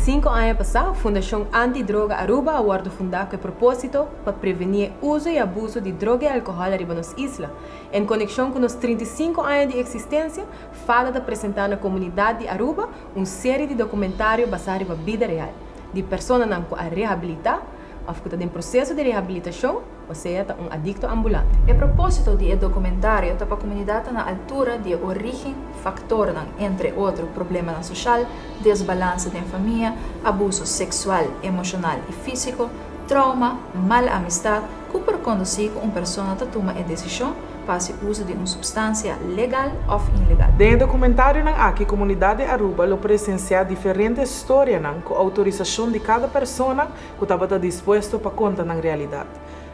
35 aña pasá Fundashon Anti Droga Aruba a wòrdu fundá ku e propósito pa prevení e uso i abuso di droga i alkohòl ariba nos isla. En konekshon ku nos 35 aña di eksistensia, fada ta presentá na komunidat di Aruba un serie di dokumentario basá riba bida real di personanan ku a rehabilitá òf ku ta den proseso di rehabilitashon, osea ta un adikto ambulante. E propósito di e dokumentario ta pa komunidat ta na altura di e orígen, faktornan, entre otro problemanan soshal, desbalansa den famia, abuso seksual, emoshonal i físiko, trauma, mal amistat, ku por kondusí ku un persona ta tuma e desishon pa hasi uso di un supstansia legal òf ilegal. Den e dokumentarionan aki komunidat di Aruba lo presensiá diferente storianan ku outorisashon di kada persona ku tabata dispuesto pa konta nan realidat.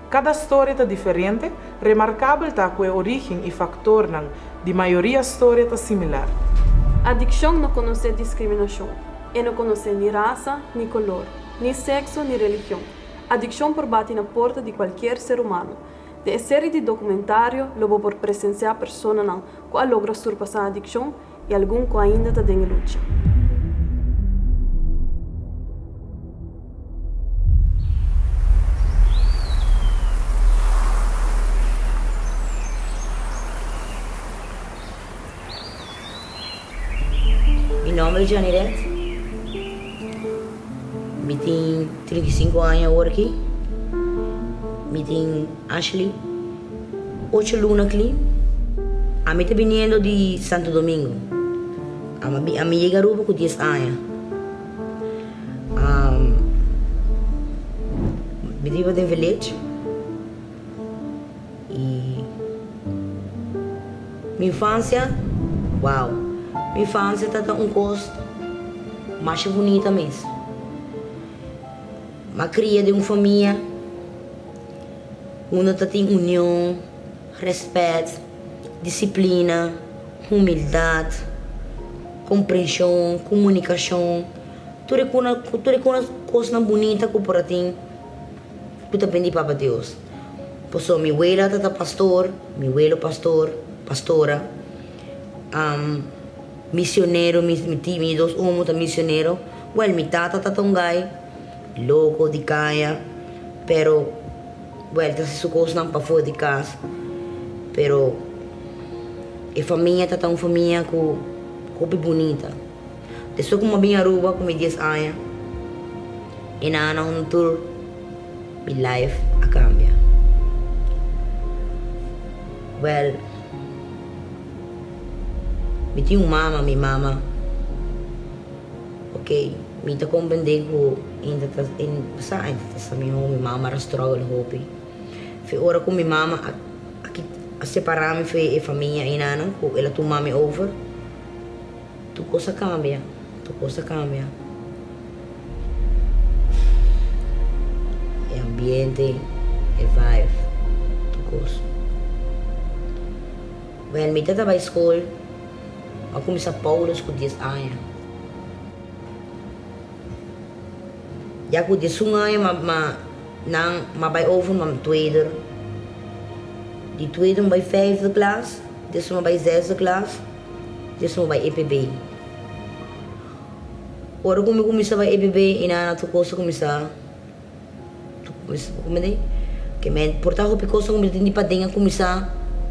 Kada storia ta diferente, remarkabel ta ku e orígen i faktornan di mayoria storia ta similar. Adikshon no konosé diskriminashon. E no konosé ni rasa, ni kolor, ni sekso ni religion. Adikshon por bati na porta di kualkier ser humano. Den e seri di dokumentario lo bo por presensiá personanan ku a logra surpasá adikshon i algun ku ainda ta den e lucha. Mi nomber ta Janiret. Mi tin 35 aña awor aki. Mi tin Ashley ocho luna clean. Ami ta biniendo di Santo Domingo. Ami yega Aruba cu dies aña. Mi ta biba den village. Y mi infancia, wow, mi infancia ta ta un cos masha bunita mes. M'a cria den un famia unda ta tin union, respet, disciplina, humildad, comprension, comunicacion, tur e tur e cosnan bunita cu por a tin. Ku ta bini Papa Dios. Pasobra mi wela ta ta pastor, mi welo pastor, pastora, misionero, mi mi mi dos omo ta misionero. Well, mi tata ta ta un guy loko di kaya, pero well ta hasi su kosnan pafó di kas. Pero e famia ta ta un famia ku hopi bunita. Despues ku mi a bin Aruba ku mi dies aña e nana un tur mi life a kambia. Well, mi tin un mama, mi mama ok mi ta komprende ku e ta sa e ta sa mihó mi mama a struggle hopi. Fe ora ku mi mama a separa mi fe e famia ei nana ku el a tuma mi over. Tur kos a kambia, tur kos a kambia. E ambiente, e vibe, tur kos. Wen mi ta bai skol, a kuminsá Paulus ku dies aña. Ya ku diesun aña ma ma nan ma bai over ma tweede. Di tweede mi bai vijfde klas, despues mi bai zesde klas. Des mi bai EPB. Ora ku mi kuminsá bai EPB i nan tur kos a kuminsá kumende ke men por ta hopi kos ku mi ta tin di paden a kuminsá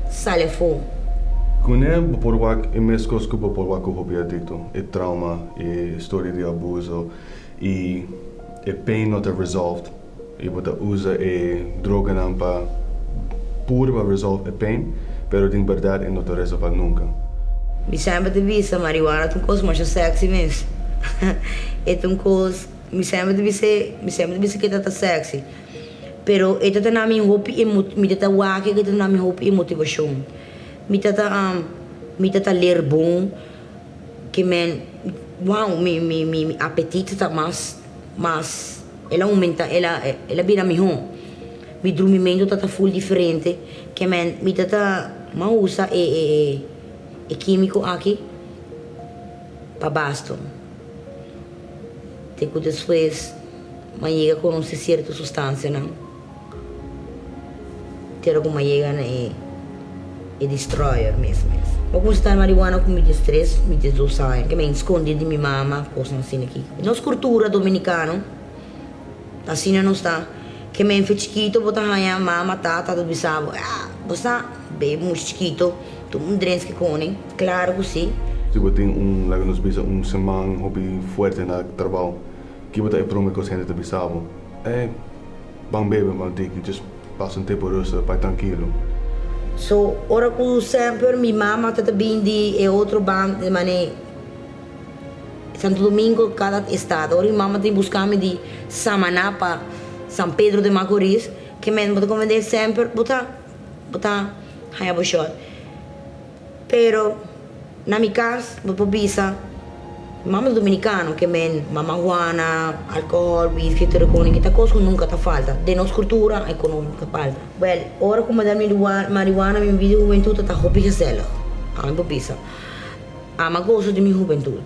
sali afó. Kuné bo por wak e mes kos ku bo por wak ku hopi adikto, e trauma, e historia di abuso i e pain no ta resolved i bo ta usa e droganan pa purba resolve e pain, pero den berdad e no ta resolva nunca. Mi semper ta bisa marihuana ta un kos masha sexy mes. E ta un kos, mi semper ta bisa, mi semper ta bisa ke ta ta sexy. Pero e ta ta na mi hopi mi ta ta wak ke ta na mi hopi e motivashon. Mi ta ta mi ta ta leer bon ke men wow mi mi mi apetit ta mas Mas el a aumenta, el a el a bira mihó. Mi drumimentu ta ta ful diferente ke men mi ta ta mas usa e e e e kímiko aki pa basto. Te ku despues mi a yega konosé sierto sustansianan te ora ku mi a yega na e. E destroyer mes mes. Bo cuminsa ta marihuana cu mi 13, mi 12 aña. Ke men scondi di mi mama, cosnan asina aki. Nos cultura dominicano, asina nos ta. Ke men fe chikito bo ta haña mama, tata ta bisa bo, ah, bo sa bebe mucho chikito, tuma un drenski koning. Claro cu si. Si bo tin un, laga nos bisa, un siman hopi fuerte na trabao, kibo ta e prome cos hende ta bisa bo? Eh, ban bebe, ban tiki, just pasa un tempo rustig, bai trankilo. So, ora cu semper mi mama ta ta bin di e otro band, di mane Santo Domingo, cada estado. Ora mi mama ta bin busca mi di Samaná pa San Pedro de Macorís, ke men bo ta comprende semper bo ta, bo ta haya bo shot. Pero na mi cas bo por bisa mama ta dominicano ke men mama juana, alcohol, whisky, tur e koning ta cos cu nunca ta falta. Den nos cultura e con nunca ta falta. Well, ora cu mi a da marihuana mi bida hubentud ta ta hopi gezellig. Ami por bisa ama gozo di mi hubentud.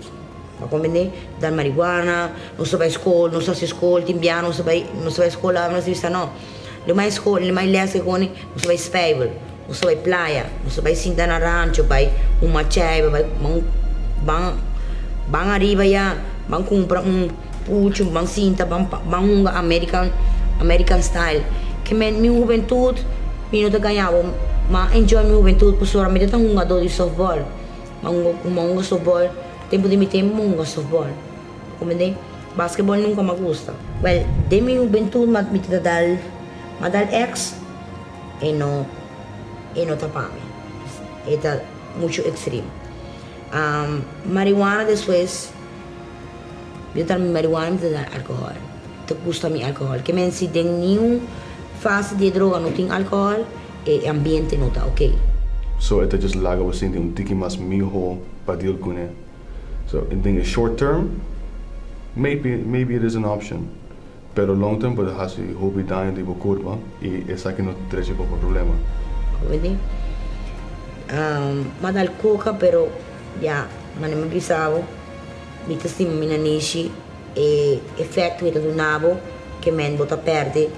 Bo a comprende? Dal marihuana, nos ta bay scol, nos ta haci scol, tin bia nos ta bay nos ta bay scol awe nos ta bisa no. Lo mai scol, lo mai les ke koning nos ta bay spijbel. Nos ta bai playa, nos ta bai sinta na rancho, bai huma chaiba, bai ban ban ariba ya, ban kumpra un pucho, ban sinta, ban ban hunga American American style. Ke men mi hubentut mi no ta gaña bo, m'a enjoy mi hubentut pasobra mi ta ta hungadó di softball. M'a hunga m'a hunga softball, tempu di mi tempu m'a hunga softball. Comprende? Basketball nunka m'a gusta. Well, den mi hubentut m'a mi ta dal m'a dal ex. E no e no ta pa mi. E ta mucho extreme. Marihuana despues mi ta mi marihuana mi ta da alcohol. Ta gusta mi alcohol. Ke men si den niun fase di e droga no tin alcohol e ambiente no ta ok. So e ta just laga bo sinti un tiki mas miho pa deal cune. So den e short term maybe maybe it is an option. Pero long term por haci hopi daño di bo curpa y esaki no trece poco problema. Oye, m'a dal coca pero ya mane mi bisa bo mi ta stima mi nanishi e efecto cu e ta duna bo ke men bo ta perde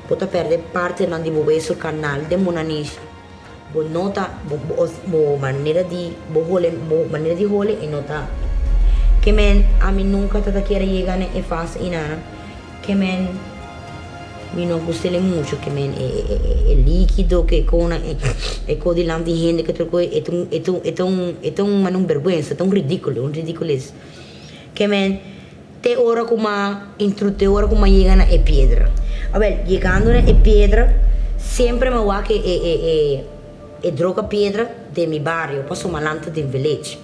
bo ta perde partenan di bo weso carnal den bo nanishi. Bo no ta bo bo manera di bo hole bo manera di hole e no ta ke men ami nunca ta ta kier a yega na e fase inana ke men mi no gustele mucho ke men e e e likido ke kona e e ko dilanti hende ke tur koe e ta un e ta un e ta un e ta un un berguensa e ta un ridiculo un ridicules ke men Te ora ku m'a intru te ora ku m'a yega na e piedra. Awel, yegando na e piedra, semper m'a wak e e e e droga piedra den mi bario, pasobra m'a lanta den village.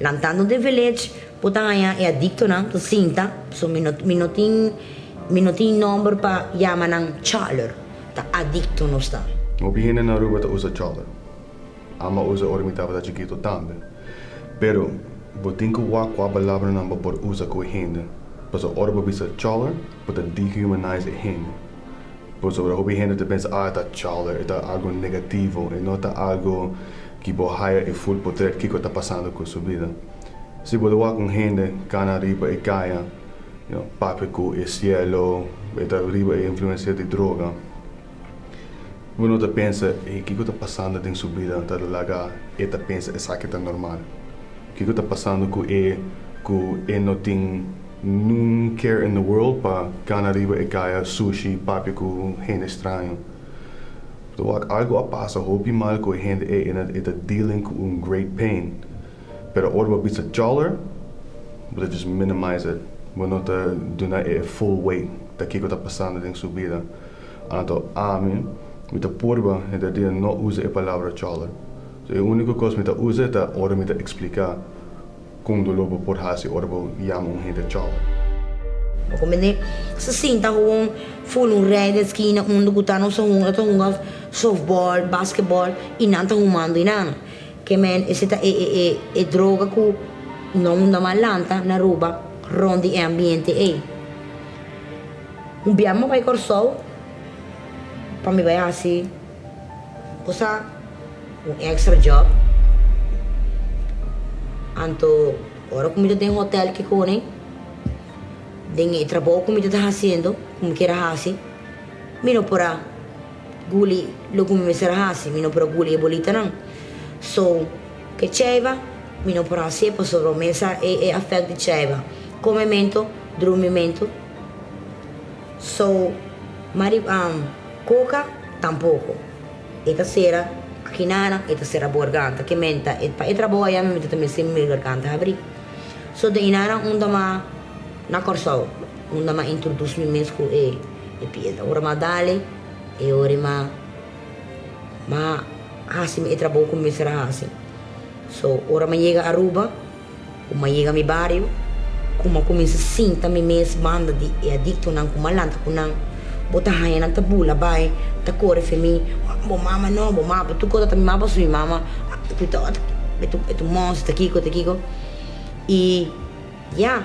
Lantando den village, bo ta haña e adiktonan ta sinta, pasobra mi no mi no tin mi no tin nòmber pa yama nan chòler, ta adikto nos ta. Hopi hende na Aruba ta usa chòler. Ama usa ora mi tabata chikito tambe. Pero bo tin ku wak kua palabranan bo por usa ku e hende. Pasobra ora bo bisa choler, bo ta dehumanize e hende. Pasobra hopi hende ta pensa, ah, e ta choler, e ta algu negativo, e no ta algu ki bo haya e full potret kiko ta pasando ku su bida. Si bo ta wak un hende kana riba e kaya, you know, papia ku e sielo, e ta riba e influensia di droga. Bo no ta pensa, Ey, kiko ta pasando den su bida ta laga e ta pensa esaki ta normal? Kiko ta pasando ku e ku e no tin nun care in the world pa gana riba e kaya sushi papia ku hende straño? Ta wak algo a pasa hopi mal ku e hende ey e ta dealing ku un great pain. Pero ora bo bisa choler, bo ta just minimize it. Bo no ta duna e full weight ta kiko ta pasando den su bida. Anto ami, mi ta purba henter dia no usa e palabra choler. So e unico cos mi ta usa ta ora mi ta explica con dolor bo por haci ora bo yama un hende choler. Bo comprende? Sa sinta gewoon ful un rij den skina unda cu ta nos ta hunga, ta hunga softball, basketball y nan ta humando y nan. Ke men ese ta e e e e droga cu no unda mas lanta na Aruba rond di e ambiente ey. Un bia mi bai Kòrsou pa mi bai hasi cosa un extra job. Anto ora ku mi ta den hotel kikone den e trabou ku mi ta hasiendo ku mi kier a hasi mi no por a. guli loke mi mester a hasi, mi no por a guli e bolitanan. So, ke cheiba mi no por hasié pasobra mi sa e e afèkt di cheiba, komemento, drumimento. So, mari koka tampoko. E ta sera akinana, e ta sera bo garganta. Ke menta pa e trabou aya mi ta mester mi garganta habrí. So den inana unda m'a na Kòrsou, unda m'a introdus mi mes ku e e piedra. Ora m'a dale e ora m'a m'a hasi e trabou ku mi mester a hasi. So ora m'a yega Aruba, ku m'a yega mi bario, ku m'a kuminsá sinta mi mes banda di e adiktonan ku m'a lanta ku nan, bo ta haña nan ta bula bai, ta kore fe mi, Bo mama no, bo mama, tur kos ta mi mama pasobra mi mama e ta un monster, ta kiko, ta kiko. I ya,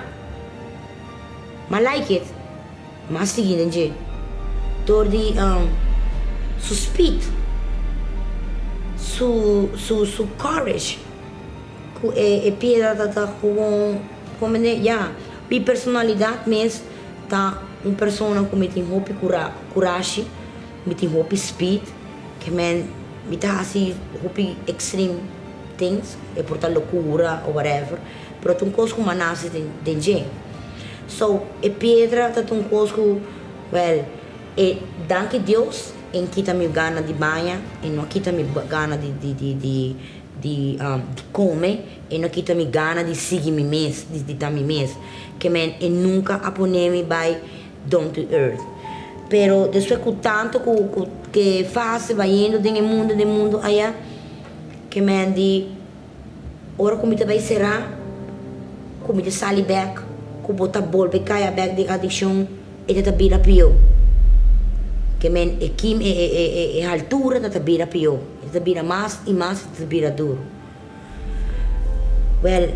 m'a like it. M'a sigui den dje dor di su speed, su su su courage ku e e piedra ta ta gewoon komende ya. Mi personalidad mes ta un persona ku mi tin hopi kura kurashi, mi tin hopi speed, ke men mi ta hasi hopi extreme things, e por ta lokura o whatever. Pero ta un kos ku m'a nase den dje. So, e piedra ta un kos ku, wèl, e danki Dios e n kita mi gana di baña, e no a kita mi gana di di di di di di kome, e no a kita mi gana di sigui mi mes, di di ta mi mes. Ke men e nunka a pone mi bai down to earth. Pero despues ku tantu ku ku ke fase bayendo den e mundu den mundu aya, ke men di. Ora ku mi ta bai será, ku mi ta sali bèk, ku bo ta bolbe kaya bèk den adikshon, e ta ta bira pió. Ke men e kim e e e e haltura ta ta bira pió, e ta ta bira mas i mas e ta ta bira duru. Wèl,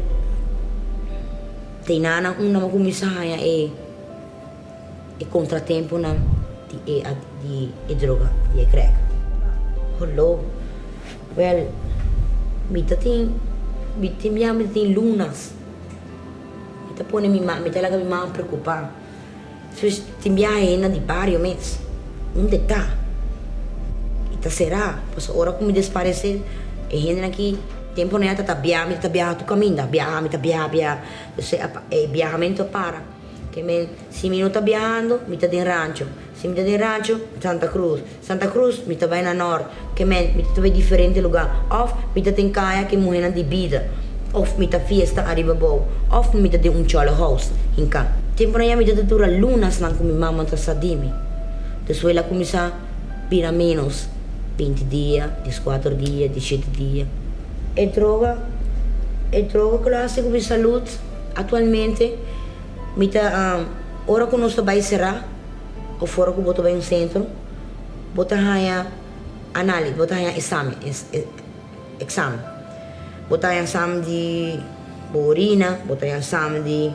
te nana unda mi a kuminsá haña e. E kontratemponan di e di e droga, di e crack. Holó. Wèl, mi ta tin, mi tin bia mi ta tin lunas. Mi ta pone mi mama, mi ta laga mi mama preokupá. Despues tin biaha hende di bario mes. Unda e ta? E ta será? Pasobra ora ku mi desparesé, e hendenan aki temponan ya ta ta biaha, mi ta biaha tur kaminda, biaha, mi ta biaha, biaha. Entonces e biahamentu a para. Ke men, si mi no ta biahando, mi ta den rancho. Si mi ta den rancho, mi ta Santa Cruz. Santa Cruz, mi ta bai na Nort. Ke men, mi ta bai diferente lugá. Òf mi ta den kaya ku e muhénan di bida. Òf mi ta fiesta ariba bou. Òf mi ta den un chòle house hinká. Tempunan ya mi ta ta dura lunasnan ku mi mama ta sa di mi. Despues el a kuminsá bira ménos, 20 dia, 14 dia, 17 dia. E droga, e droga ku lo hasi ku mi salud actualmente. Mi ta, ora ku nos ta bai será òf ora ku bo ta bai un sentro, bo ta haña anális, bo ta haña esamen, eksamen. Bo ta haña eksamen di bo orina, bo ta haña eksamen di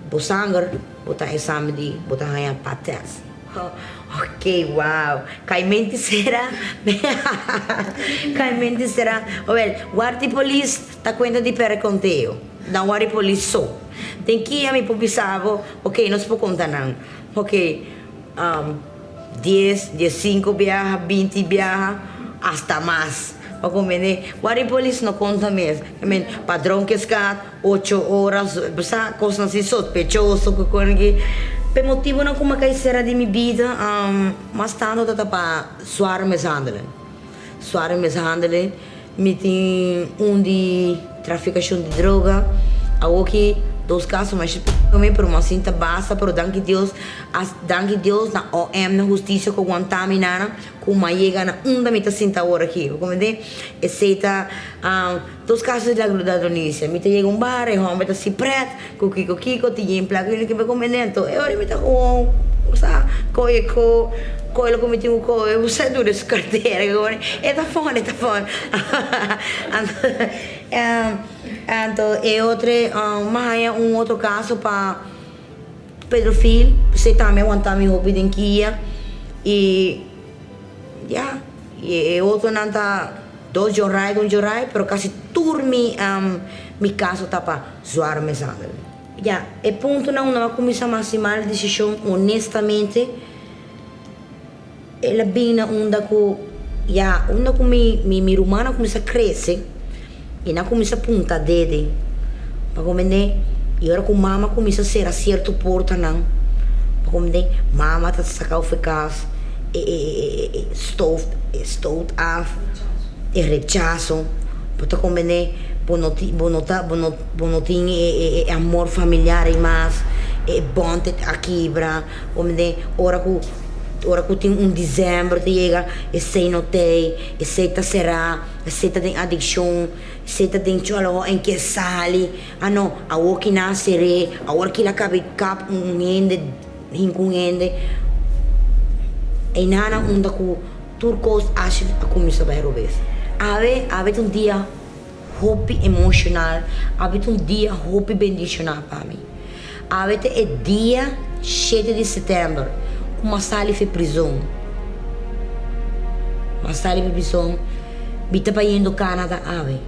bo sanger, bo ta haña eksamen di, bo ta haña pap tèst. Ok, wow. Kai menti será? Kai menti será? Wèl, warda di polis ta kuenta di pèrdè konteo. Dan wari polis so. Den kia mi por bisa bo, ok, nos por konta nan. Ok, dies, diesinku biaha, binti biaha, asta mas. Bo komprende? Wari polis no konta mes. I mean, padron ke skat, ocho ora, bo sa, kosnan asi sospechoso ku kon aki. P'e motibunan ku mi a kai sera di mi bida, mas tantu ta ta pa zware mishandeling. Zware mishandeling. Mi tin un di trafikashon di droga. Awoki dos kaso masha mi pero mi a sinta basta pero danki Dios a danki Dios na OM na hustisia ku wanta mi nana ku mi a yega na unda mi ta sinta awor aki bo komprende esei ta dos kaso di ladronisia mi ta yega un bar e homber ta si pret ku kiko kiko tin yen plaka yuniki mi komprende anto e ora mi ta gewoon sa koe ko Koe loke mi tin ku koe, bo sa duna su kartera koe, e ta fòn, e ta fòn. Anto e otro mi a haña un otro kaso pa pedofil, esei tambe a wanta mi hopi den kia i ya, i e otronan ta dos jorai, un jorai, pero kasi tur mi mi kaso ta pa zware mishandeling. Ya, e puntonan unda mi a kuminsá masi mal desishon honestamente. El a bin na unda ku ya unda ku mi mi rumannan a kuminsá krese i nan a kuminsá punta dede pa komende i ora ku mama kuminsá sera sierto portanan pa komende mama ta saka ofe kas e e e stof e stoot af e rechaso bo ta komende bo no tin bo no ta bo no bo no tin e e e amor familiar ei mas e bond a kibra komende ora ku Ora ku tin un dizèmber ta yega, esei no t'ei, esei ta será, esei ta den adikshon, esei ta den chòlòhò en ke sali. Ah no, awor ki nan a ser'é, awor ki el a kaba di kap un hende, hinku un hende. Einan unda ku tur kos a kuminsá bai robes. Awe, awe ta un dia hopi emoshonal, awe ta un dia hopi bendishoná pa mi. Awe ta e dia shete di setèmber ku m'a sali fi prizon. M'a sali fi prizon, mi ta bayendo Canada awe.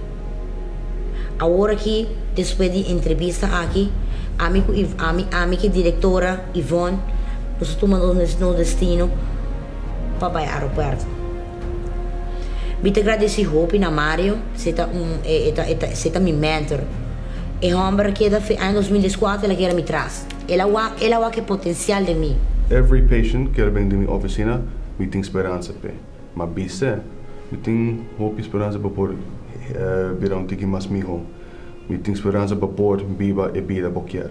Awor aki, despues di entrevista aki, ami ku ami ami ku e direktora Yvonne nos a tuma nos destino pa bai aeropuerto. Mi ta gradeci hopi na Mario, se ta un e ta e ta se ta mi mentor. E homber a keda fe aña 2014 el a keda mi tras. El a wak el a wak e potencial den mi. Every patient ku a bin den mi oficina mi tin speransa p'e. Ma bis'e mi tin hopi speransa pa por bira un tiki mas miho. Mi tin speransa pa por biba e bida bo kier.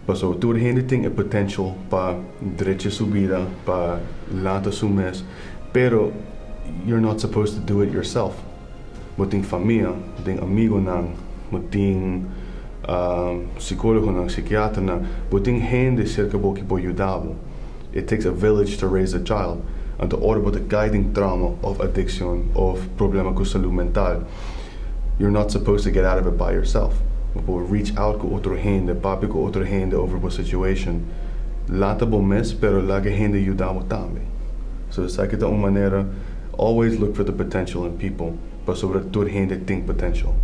Pasobra tur hende tin e potential pa drecha su bida, pa lanta su mes, pero you're not supposed to do it yourself. Bo tin famia, bo tin amigonan, bo tin psicologonan, psikiaternan, bo tin hende serka bo ki por yuda bo. It takes a village to raise a child. Anto ora bo ta kai den trauma of adiccion of problema ku salud mental, you're not supposed to get out of it by yourself. Bo por reach out ku otro hende, papia ku otro hende over bo situation. Lanta bo mes, pero laga hende yuda bo tambe. So esaki ta un manera, always look for the potential in people, pasobra tur hende tin potential.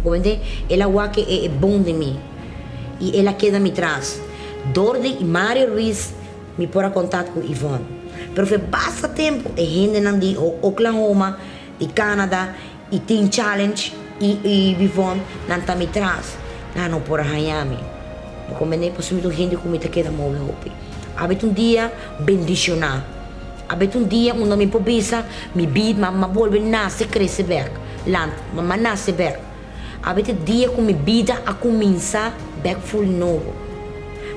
Bo comprende? El a wak e bon den mi y el a keda mi tras. Dor di Mario Ruiz mi por a contact cu Yvonne. Pero fe basta tempo e hendenan di Oklahoma, di Canada y Teen Challenge y y Yvonne nan ta mi tras. Nan no por a haña mi. Bo comprende? Pasobra mi ta un hende cu mi ta keda move hopi. Abet un dia bendiciona. Abet un dia unda mi por bisa mi bida m'a bolbe nace crece bek. Lant, m'a nace bek. Abet e dia ku mi bida a kuminsá bèk ful nobo.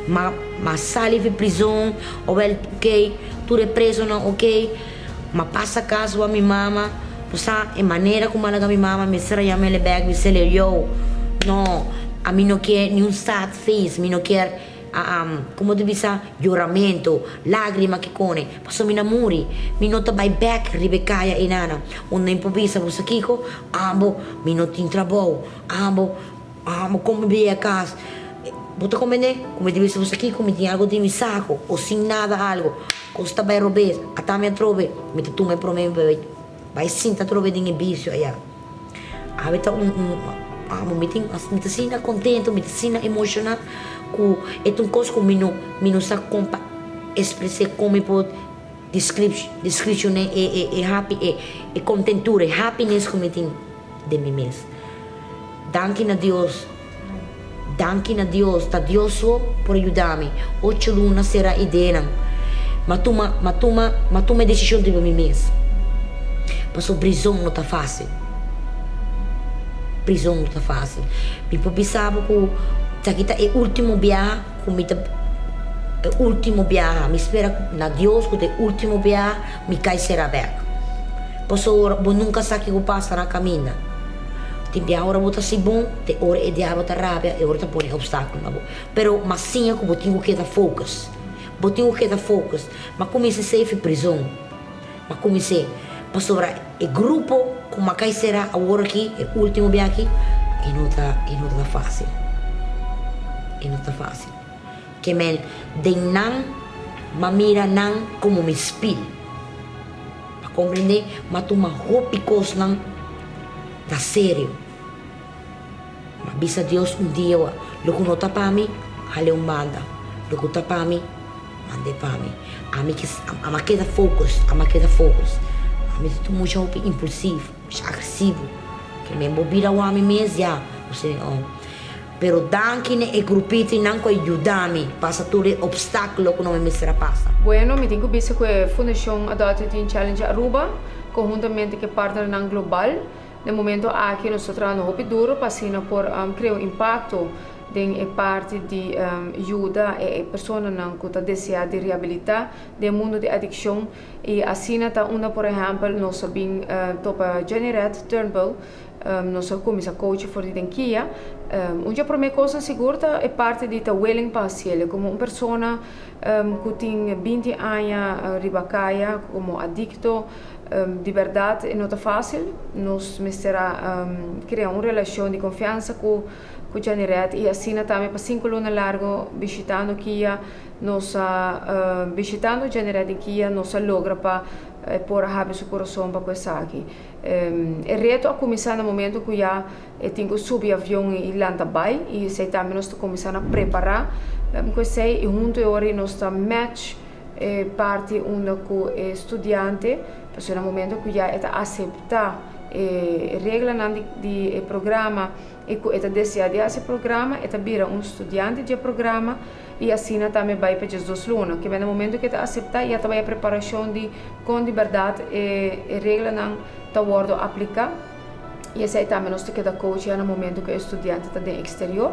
Ma m'a sali fi prizon, owel ok, tur e presonan ok, m'a pasa kas wak mi mama, bo sa e manera ku m'a laga mi mama mester a yam'el bèk, mi sele yow, no, ami no kier ni un sad face, mi no kier. Como ta bisa, yoramento, lagrima ki kone, pasobra mi na muri, mi no ta bai bek riba e kaya einana, unda mi por bisa bo sa kiko, abo mi no tin trabou, abo, abo kon mi bia kas, bo ta komprende? Ku mi ta bisa bo sa kiko, mi tin algo den mi sako, o sin nada algo, kos ta bai robes, ata mi atrobe, mi ta tuma e prome mi bai bai sinta atrobe den e bisio aya. Awe ta un un amo mi tin mi ta asina contento mi ta asina emociona cu e ta un cos cu mi no mi no sa con pa exprese con mi por descrip descripcione e e e happy e e contentura e happiness cu mi tin den mi mes. Danki na Dios danki na Dios ta Dios so por yuda mi ocho luna sera ideanan m'a tuma m'a tuma m'a tuma e decision riba mi mes pasobra prizon no ta facil prizon no ta facil mi por bisa bo cu esaki ta e ultimo biaha cu mi ta e ultimo biaha mi spera na Dios cu ta e ultimo biaha mi cay sera bek pasobra bo nunca sa kico pasa na caminda. Tin bia ora bo ta hasi bon, te ora e diabel ta rabia, e ora ta pone obstáculo na bo. Pero mas siña ku bo tin ku keda focus. Bo tin ku keda focus. M'a kuminsá esei fi prizon. M'a kumins'é. Pasobra e grupo ku m'a kai será awor aki, e último bia aki, e no ta, e no ta fásil. E no ta fásil. Ke men den nan, m'a mira nan komo mi spil. Pa comprende ma tuma hopi cosnan na serio. Ma bisa Dios un dia wa, loke no ta pa mi, hale un banda. Loke ta pa mi, Mand'é pa mi. Ami ke ami a keda focus, ami a keda focus. Ami ta un mucha hopi impulsivo, mucha agresivo. Ke men bo bira wou ami mes ya. Bo si oh. Pero danki na e grupitonan ku a yuda mi pasa tur e opstákulo ku no mi mester a pasa. Bueno, mi tin ku bisa ku e Fundashon Adult Teen Challenge Aruba, konhuntamente ku e partnernan global, Na e momento aki nos ta trahando hopi duro pa asina por crea un impacto den e parti di yuda e personanan cu ta desea di rehabilita den e mundo di adiccion y asina ta unda por ehempel nos a bin topa Jenny-Red Turnbull, nos a cuminsa coache for di den kia. Un dje prome cosnan sigur ta e parti di ta willing pa haciele como un persona cu tin binti aña riba caya como adicto. Di bèrdat e no ta fásil. Nos mester a krea un relashon di konfiansa ku ku Janiret i asina tambe pa sinku luna largu bishitando Kia nos a bishitando Janiret den Kia nos a logra pa e por a habri su kurason pa ku esaki. E reto a kuminsá na momento ku ya e tin ku subi avion i lanta bai i esei tambe nos ta kuminsá na prepará ku esei i huntu e ora nos ta match E parti unda ku e studiante, pasobra na momento ku ya e ta aseptá e reglanan di di e programa i ku e ta deseá di hasi e programa, e ta bira un studiante dje programa i asina tambe bai pa djesdos luna. Kibè na momento ku e ta aseptá ya ta bai e preparashon di kon di bèrdat e e reglanan ta wòrdu apliká i esei tambe nos ta keda coach ya na momento ku e studiante ta den eksterior.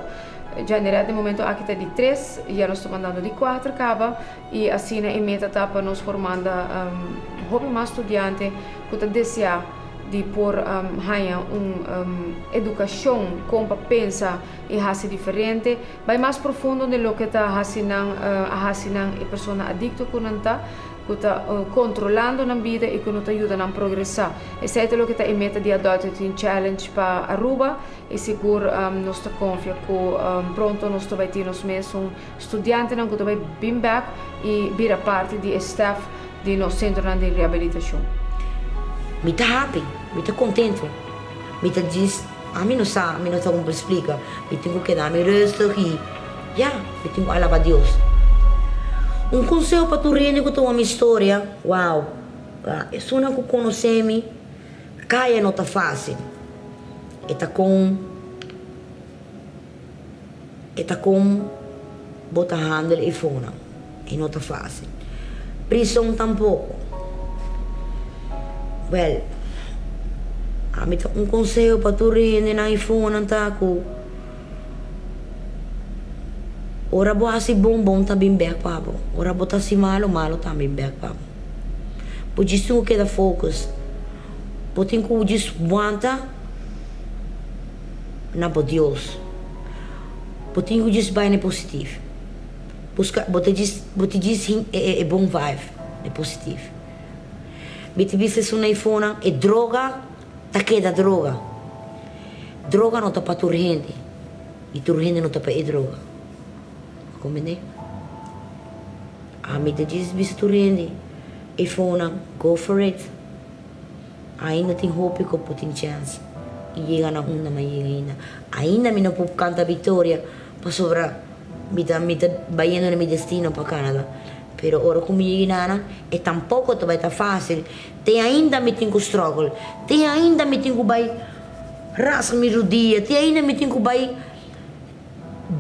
Janerat den momento aki ta di tres, ya nos ta mandando di kuater kaba i asina e meta ta pa nos por manda hopi mas studiante ku ta deseá di por haña un edukashon kon pa pensa i hasi diferente, bai mas profundo den loke ta hasi nan a hasi nan e persona adikto ku nan ta, ku ta kontrolando nan bida i ku no ta yuda nan progresá. Esei ta loke ta e meta di Adult Teen Challenge pa Aruba. I sigur nos ta konfia ku pronto nos ta bai tin nos mesun studiantenan ku ta bai bin bèk i bira parti di e stèf di nos sentronan di rehabilitashon. Mi ta happy, mi ta contento, mi ta djis, ami no sa, mi no sa con por splica, mi tin cu keda mi rustig y ya, mi tin cu alaba Dios. Un conseho pa tur hende cu ta wak mi historia, wow, esunnan cu conoce mi, Kaya no ta fásil. E ta kon e ta kon bo ta handel e fonan. E no ta fásil. Prison tampoko. Wèl, ami ta un konseho pa tur hendenan e fonan ta ku ora bo hasi bon, bon ta bin bèk pa bo. Ora bo ta hasi malu, malu ta bin bèk pa bo. Bo djis tin ku keda focus. Bo tin ku djis wanta na bo Dios. Bo tin ku djis bai na e positif. Buska, bo ta djis, bo ta djis hin e bon vibe, e positif. Mi ta bisa esun na e fonan, e droga ta keda droga. Droga no ta pa tur hende i tur hende no ta pa e droga. Bo komprende? Ami ta djis bisa tur hende, e fonan, go for it. Ainda tin hopi ku por tin chèns i yega na unda mi a yega ainda. Ainda mi no por kanta viktoria pasobra mi ta mi ta bayendo na mi destino pa Canada. Pero ora ku mi yega einan e tampoko ta bai ta fásil. Te ainda mi tin ku struggle, te ainda mi tin ku bai rasga mi rudia, te ainda mi tin ku bai.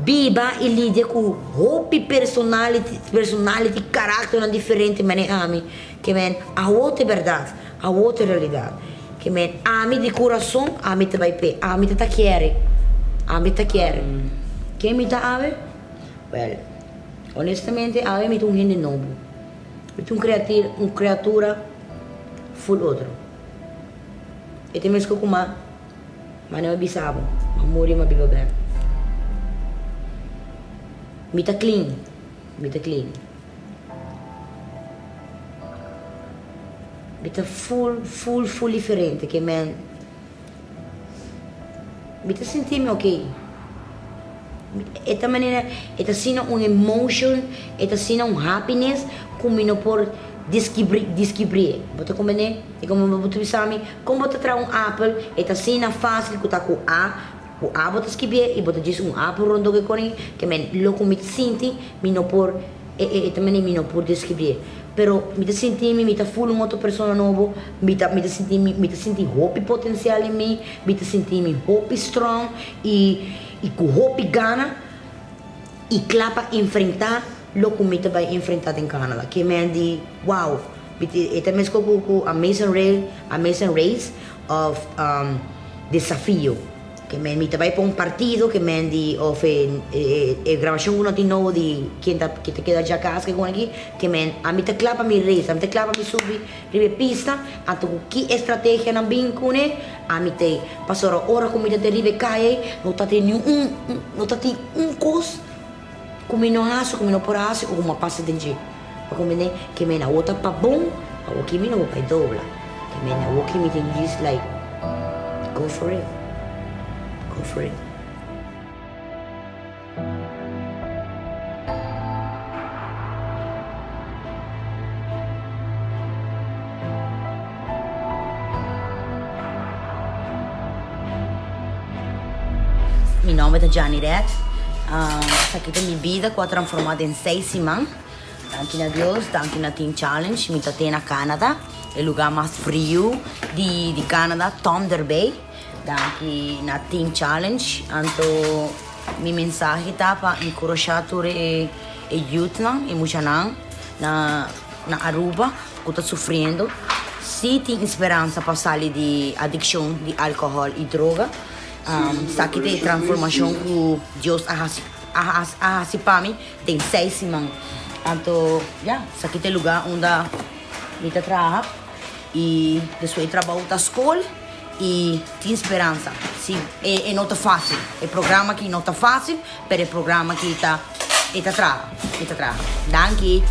Biba i lidia ku hopi personality, personality, karakternan diferente manera ami. Ke men awor ta e bèrdat, awor ta e realidat. Ke men ami di kurason ami ta bai p'e, ami ta ta kere, ami ta kere. Ken mi ta awe? Wèl, honestamente awe mi ta un hende nobo. Mi ta un kreatir, un kreatura ful otro. E ta meskos ku ma. Ma no a bisa bo, ma muri ma biba bek. Mi ta clean, mi ta clean. Mi ta full, full, full diferente ke men. Mi ta sinti mi ok. E ta manera, e ta asina un emotion, e ta asina un happiness ku mi no por deskibri, deskibri. Bo ta komprende? I komo bo ta bisa mi, kon bo ta traha un apel, e ta asina fásil ku ta ku A, ku A bo ta skibié i bo ta djis un apel rondó ku e korin, ke men lo ku mi ta sinti, mi no por. E e ta manera mi no por describié. Pero mi ta sinti mi, mi ta ful un otro persona nobo, mi ta mi ta sinti mi, mi ta sinti hopi potencial den mi, mi ta sinti mi hopi strong y y cu hopi gana y cla pa enfrenta lo cu mi ta bay enfrenta den Canada. Ke men di wow, mi ta e ta mesco cu cu Amazing Race, Amazing Race of Desafio. Ke men mi ta bai pa un partido ke men di of e e grabashon ku no tin nobo di ken ta ke ta keda djakas ke kon aki ke men ami ta kla pa mi race ami ta kla pa mi subi riba e pista anto ku ki estrategia nan bin kune ami ta ei pasobra ora ku mi ta riba e kaya ei no ta tin ni un no ta tin un kos ku mi no hasi ku mi no por hasi o ku mi a pasa den dje pa komprende ke men awo ta pa bon awo ki mi no por bai dobla ke men awo ki mi tin djis like Go for it. Go for it. Mi nomber ta Gianni Red. Esaki ta mi bida ku a transformá den seis siman. Danki na Dios, danki na Teen Challenge. Mi ta te na Canada. E lugar mas friu di di Canada, Thunder Bay. Danki na Teen Challenge. Anto mi mensahe ta pa enkurashá tur e e youthnan, e muchanan na na Aruba ku ta sufriendo. Si tin speransa pa sali di adikshon di alkohòl i droga. Esaki ta e transformashon ku Dios a hasi a hasi pa mi den seis siman. Anto ya, esaki ta e lugar unda. Mi ta traha y despues e trabou ta scol y tin speransa. Si e no ta facil, e programa aki no ta facil, pero e programa aki ta e ta traha, e ta traha. Danki.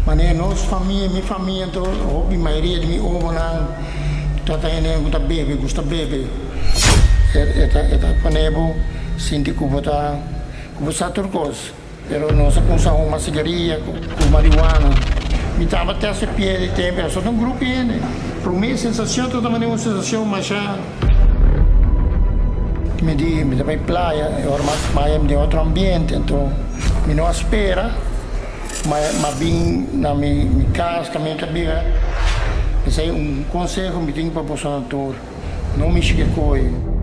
Manera nos famia, mi famia anto hopi mayoria di mi omonan ta ta hende ku ta bebe, gusta bebe. E ta e ta pone bo sinti ku bo ta ku bo sa tur kos. Pero nos a kumsa huma sigaria ku marihuana. Mi tabata test e pie di tempu, a sota un grupo hende. Prome sensashon tabata manera un sensashon masha. Mi di mi ta bai playa, e ora m'a mi den otro ambiente, anto mi no a spera, ma m'a bin na mi kas kaminda ta biba. P'esei un konseho mi tin pa boso nan tur, no mishi ke koe.